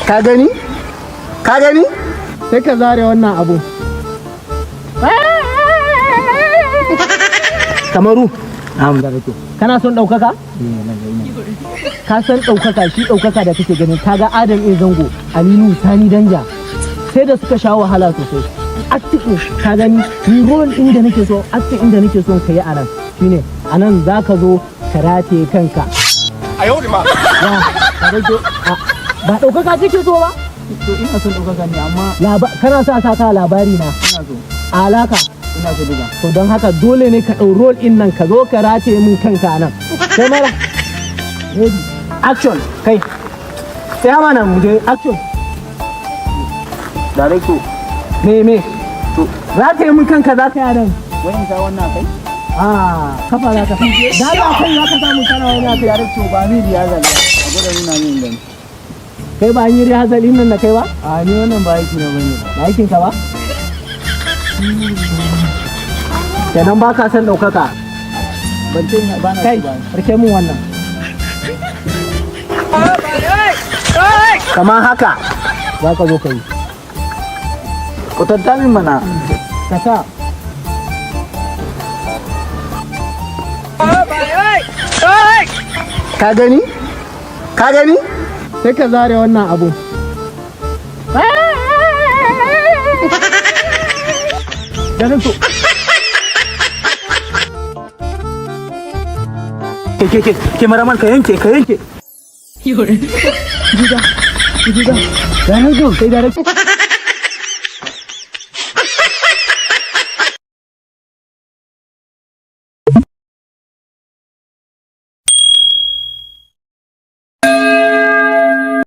Ka gani? Ka gani? Sai ka zare wannan abu. Kamaru. Na'am, da kake. Kana son ɗaukaka? Ka san ɗaukaka, shi ɗaukaka da kake ganin kaga Adam A Zango, Aminu Sani Danja, sai da suka sha wahala sosai. Acting, ka gani, ni role ɗin da nake so, acting ɗin da nake so ka yi a nan shine a nan za ka zo ka rataye kanka. A yau ma. Ya, ka rage ba ɗaukaka kake so ba? To, ina son ɗaukaka ne, amma Kana sa sa ka labari na. Ina so. Alaka. Ina so duka. To, don haka dole ne ka ɗau role ɗin nan, ka zo ka rataye mun kanka a nan. Kai mara. Ready. Action. Kai. Tsaya mana, mu je, action. Director. Me me? To. Rataye mun kanka za ka yi a nan. Wai in sa wannan kai? Ah, kafa za ka. Da ba kai za ka samu kana wani akai. Director, ba mi rehearsal ba. A gwada nuna min gani. Kai ba an yi rehearsal ɗin nan da kai ba? A, ni wannan ba aiki na bane ba. Ba aikin ka ba? Kenan ba ka son ɗaukaka. Ban ce ba na Kai, so ba. rike mun wannan. Kamar haka za ka zo ka yi. Kwatanta min mana. Ka sa. Ka gani? Ka gani? Sai ka zare wannan abu. Director. Ke ke ke, cameraman, ka yanke, ka yanke. Juga. Juga. Director, kai director.